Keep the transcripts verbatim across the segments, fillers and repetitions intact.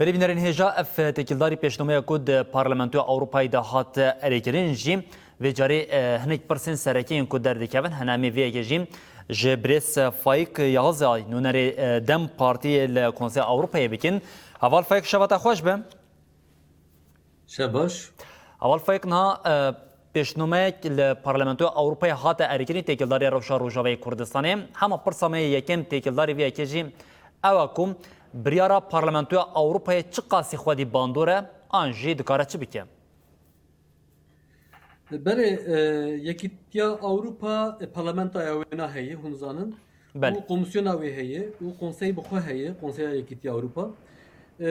Berê bînerên hêja, ev têkildarî pêşnomeya ku di Parlamentoya Ewropayê de hat erêkirin jî, vê carê, e, hinek pirsên sereke yên ku derdikevin, hene em ê vê yekê jî ji birêz Faik Yahızay, nûnerê, e, DEM Partiyê li Konseya Ewropayê bikin. Heval Faik, şeva te xweş be. Şev baş. Heval Faik, niha, e, pêşnomeyek li Parlamentoya Ewropayê hate erêkirin, têkildariya rewşa Rojavayê Kurdistanê. Hema pirsa me yê yekem têkildarî vê yekê jî ew e ku biryara Parlamentoya Ewropayê çiqasî xwedî bandor e, an jî dikare çi bike? Belê, e, Yekîtiya Ewropa, e, parlamentoya wêna heye, hûn zanin. Belê. Û komisyona wê heye, û konsey bi xwe heye, Konseya Yekîtiya Ewropa. E,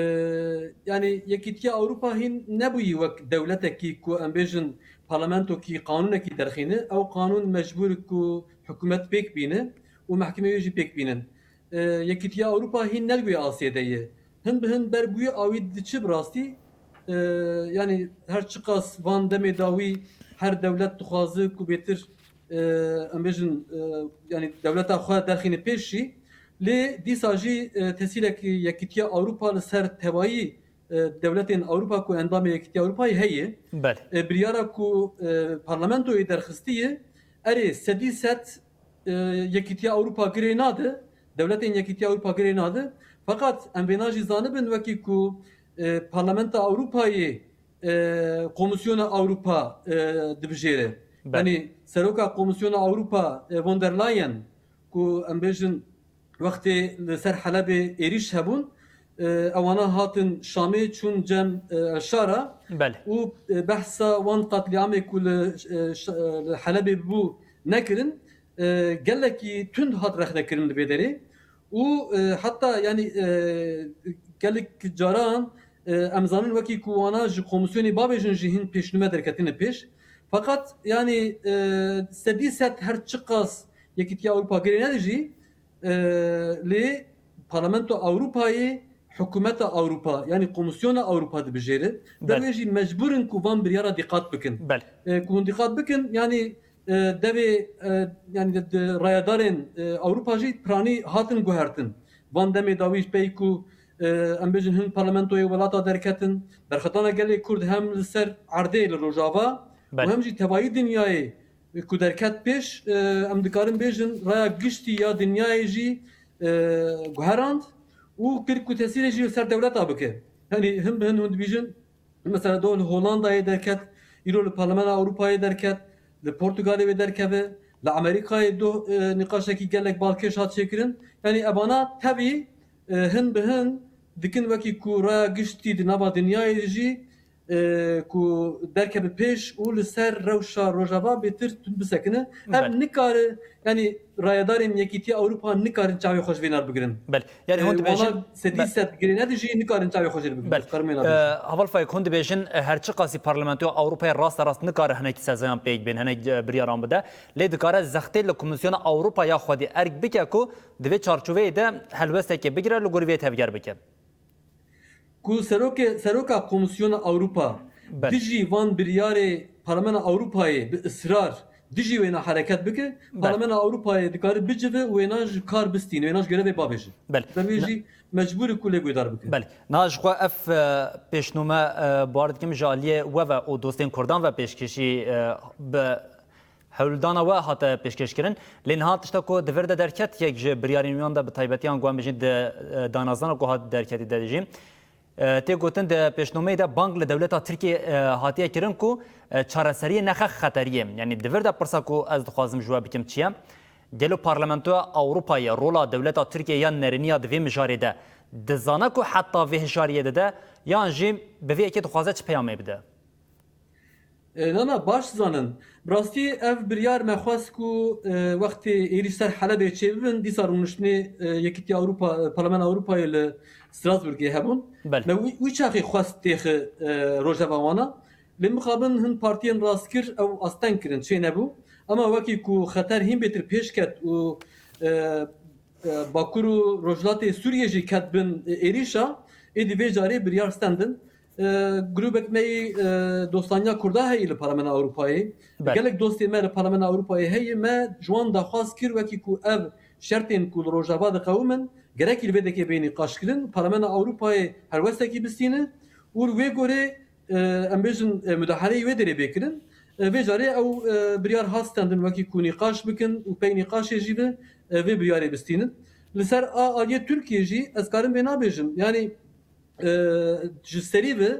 yanî Yekîtiya Ewropa hîn nebûyî wek dewletekî ku em bêjin parlamentokî qanûnekî derxîne, ew qanûn mecbûr ku hikûmet pêk bîne û mehkemeyê jî pêk bînin. E, Yekîtiya Ewropa hîn ne li wê asê de ye. Hin bi hin ber bi wî awî diçe bi rastî. E, yanî her çiqas van demê dawî her dewlet dixwaze ku bêtir, e, em bêjin, e, yanî dewleta xwe derxîne pêş jî. Lê dîsa jî, e, tesîrek Yekîtiya Ewropa li ser tevayî, e, dewletên Ewropa ku endamê Yekîtiya Ewropayê heye. Belê. E, biryara ku, e, parlamentoyê derxistiye, erê sedî sed e, Yekîtiya Ewropa girê nade, dewletên Yekîtiya Ewropa girê nade. Feqet em vêna jî zanibin, wekî ku, e, Parlamenta Ewropayê, e, Komîsyona Ewropa, e, dibijêre. Belê. Yanî seroka Komîsyona Ewropa, e, von der Leyen, ku em bêjin wextê li ser Helebê êrîş hebûn, e, ewana hatin Şamê, çûn cem, e, El Şara. Belê. Û, e, behsa wan qetlîamê ku li, e, Ş-, e, li Helebê bû nekirin, e, gelekî tund hat rexnekirin li vê derê. Û, e, heta, yanî, e, gelek caran, e, em zanin wekî ku wana ji komîsyonê bavêjin jî hin pêşnûme derketine pêş. Feqet, yanî, e, sedî sed her çiqas Yekîtiya Ewropa girê nede jî, e, lê Parlamento Ewropayê, Hikûmeta Ewropa, yanî Komîsyona Ewropa dibijêre. Belê. Ber wê jî mecbûr in ku van biryara dîqat bikin. Belê. E, ku hûn dîqat bikin, yanî, e, devê, e, yanî di, di rayedarên, e, Ewropa jî piranî hatin guhertin. Van demê dawî ji pey ku, e, em bêjin hin parlamentoyê welata derketin, berxwedana gelê Kurd hem li ser erdê li Rojava û Belê. Hem jî tevayî dinyayê ku derket pêş, e, em dikarin bêjin raya giştî ya dinyayê jî, e, guherand û kir ku tesîrê jî li ser dewleta bike. Yanî hin bi hin hûn dibîjin, mesela do li Holandayê derket, îro li Parlamena Ewropayê derket, li Portugalê wê derkeve, li Amerîkayê do, e, nîqaşekî gelek balkêş hat çêkirin. Yanî evana tevî, e, hin bi hin dikin wekî ku raya giştî di nava dinyayê jî, e, ku derkeve pêş û li ser rewşa Rojava bêtir tund bisekine. Ev Belê. Nikare, yanî rayedarên Yekîtiya Ewropa nikarin çavê xwe ji vê nar bigirin. Belê. Yanî E, hûn dibêjin, wana sedî be- sed girê nedijî, nikarin çavê xwe jê bibin. Belê. Dikarim wê E, nabêjin. Heval Faik, hûn dibêjin, e, her çiqasî parlamentoya Ewropayê rast e rast nikare hinek sezayan pêk bên, hinek, e, biryaran bide. Lê dikare zextê li Komîsyona Ewropa ya xwedî erk bike ku di vê çarçoveyê de helwesteke bigire, li gorî vê tevger bike. Ku serokê, seroka Komîsyona Ewropa Belê. Dijî van biryarê Parlamena Ewropayê bi israr dijî wêna hereket bike, Belê. Parlamena Ewropayê dikare bicive û wêna ji kar bistîne, wêna ji görevê bavêje. Belê. Ber wê Ne- jî mecbûr e ku lê guhdar bike. Belê. Niha ji xwe ev, e, pêşnûme, e, bawer dikim ji aliyê we ve û dostên Kurdan ve pêşkêşî, e, bi hewldana we hate pêşkêşkirin. Lê niha tişta ku di vir de derket, yek ji biryarên wan de bi taybetiyan ku em bijîn di, e, danazana ku hat derketî de jî, e, tê gotin di pêşnomeyê de bang li dewleta Tirkiyê, e, hatiye kirin ku, e, çareseriyê nexe xeteriyê. Yanî di vir de pirsa ku ez dixwazim ji we bikim çi ye? Gelo Parlamentoya Ewropayê rola dewleta Tirkiyê ya nerêniya di vê mijarê de dizane ku heta vê hijariyê dide, yan jî bi vê yekê dixwaze çi peyamê bide? E, na, na, baş dizanin. Bi rastî ev biryar me xwest ku, e, wextê êrîş ser Helebê çêbibin, dîsa rûniştinê, e, Yekîtiya Ewropa, e, Parlamena Ewropayê li Strasbourgê hebûn. Belê. Me wî, wî çaxê xwest têxi, e, rojeva wana. Lê mixabin hin partiyên rastgir ew asteng kirin, çê nebû. Ema wekî ku xeter hîn bêtir pêş ket û, e, e, Bakur û Rojhilatê Sûriyê jî ket bin, e, êrîşa, êdî vê carê biryar stendin. E, grûbek me yî, e, dostaniya Kurda heye li Parlamena Ewropayê. Belê. Gelek dostê me li Parlamena Ewropayê heye, me ji wan daxwaz kir wekî ku ev şertên ku li Rojava diqewimin, Gerekî li vê dekê bê nîqaşkirin, Parlamena Ewropayê helwestekî bistîne û li wê gorê, e, em bêjin, e, mudaheleyê wê derê bê kirin. E, vê carê ew, e, biryar hat stendin wekî ku nîqaş bikin û pey nîqaşê jî ve, e, vê biryarê bistînin. Li ser a aliyê Tirkiyê jî ez karim vê nabêjim. Yanî, e, ji serî ve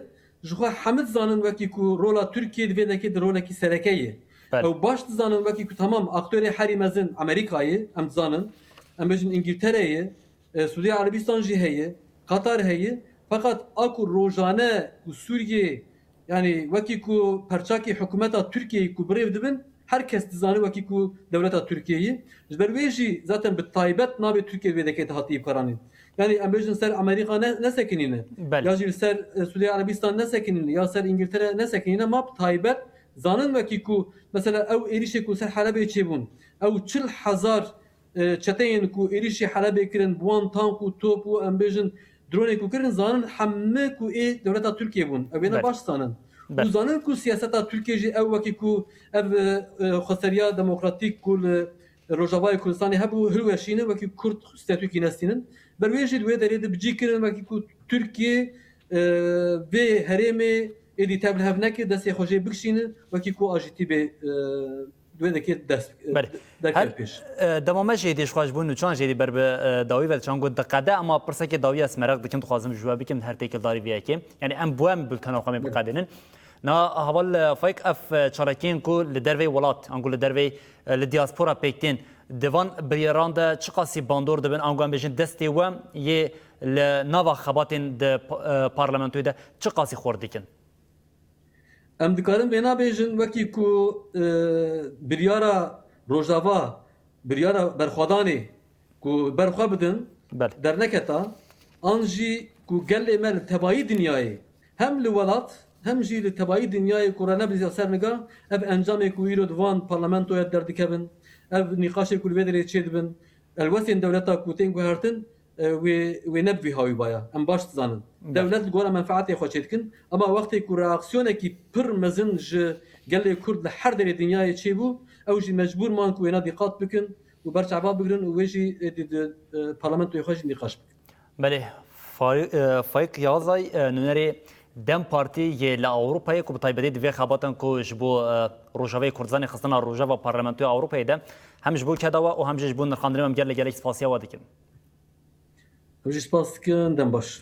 ji xwe hemî dizanin wekî ku rola Tirkiyê di vê dekê de rolekî sereke ye. Belê. Ew baş dizanin wekî ku tamam aktorê herî mezin Amerîka ye, em dizanin. Em bêjin Îngiltere ye, e, Sûdiye Erebistan jî heye, Qatar heye. Feqet a ku rojane ku Sûriyê, yanî wekî ku perçakî hikûmeta Tirkiyeyê ku birêv dibin, her kes dizane wekî ku dewleta Tirkiyeyê. Ji ber wê jî zaten bi taybet navê Tirkiye vê dekê de hatiye bikaranîn. Yanî em bêjin ser Amerîka ne, nesekinîne. Belê. Ya jî li ser, e, Sûdiye Erebistan nesekinîne, ya ser Îngiltere nesekinîne, ma bi taybet zanin wekî ku mesela ew êrişê ku ser Helebê çêbûn, ew çil hezar, e, çeteyên ku êrişî Helebê kirin, bi wan tank û top û em bêjin dronê ku kirin, zanin hemû ku ê dewleta Tirkiyê bûn. Ew êna Belê. baş zanin. Belê. Û zanin ku siyaseta Tirkiyê jî ew wekî ku ev, e, e, xweseriya demokratîk ku li Rojavayê Kurdistanê hebû, hilweşînin, wekî Kurd statûkî nestînin. Ber wê jî di wê derê de bi cî kirin, wekî ku Tirkiye, e, vê herêmê êdî tev li hev neke, destê xwe jê bikişîne, wekî ku a jî tî bê, e, di wê dekê dest, e, Belê. derket Her, pêş. e, dema me jê dî ji xwe ji bo nûçan jê dî ber bi, e, dawî ve diçan got diqede, ema pirsekê dawî ez meraq dikim, dixwazim ji we bikim, her têkildarî vê yekê. Yanî em bi we em bultena xwe mê Belê. biqedînin. Na heval, e, Faîq, ev, e, çalakiyên ku li derveyî welat, anku li derveyî, e, li diaspora pêk tên, di van biryaran de çiqasî bandor dibin, anku em bêjin destê we yê li nava xebatên di pa-, e, parlamentoyê de çiqasî xurt dikin? Em dikarin vêna bêjin, wekî ku, e, biryara Rojava, biryara berxwedanê ku ber xwe bidin, Belê. derneketa, an jî ku gelê me li tevayî dinyayê, hem li welat, hem jî li tevayî dinyayê ku re nebizya ser niga, ev encamê ku îro di van parlamentoya derdikevin, ev nîqaşê ku li vê derê çêdibin, helwestên dewleta ku tên guhertin, e, wê, wê ne bi vî hawî baya. Em baş dizanin. Belê. Dewlet li gora menfaetê xwe çêdikin, ema wextê ku reaksiyonekî pir mezin ji gelê Kurd li her derê dinyayê çêbû, ew jî mecbûr man ku wêna dîqat bikin û berçava bigrin û wê jî êdî di, e, parlamentoyê xwe jî nîqaş bikin. Belê, Fa-, e, Faîq Yazay, e, nûnerê DEM Partî yê li Ewropayê ku bi taybetî di vê xebatan ku ji bo, e, Rojavayê Kurdistanê xistina Rojava Parlamentoya Ewropayê de hem ji bo keda we û hem jî ji bo nirxandinê we em gelek gelek spasiya we dikin. Em jî spas dikin, dem baş.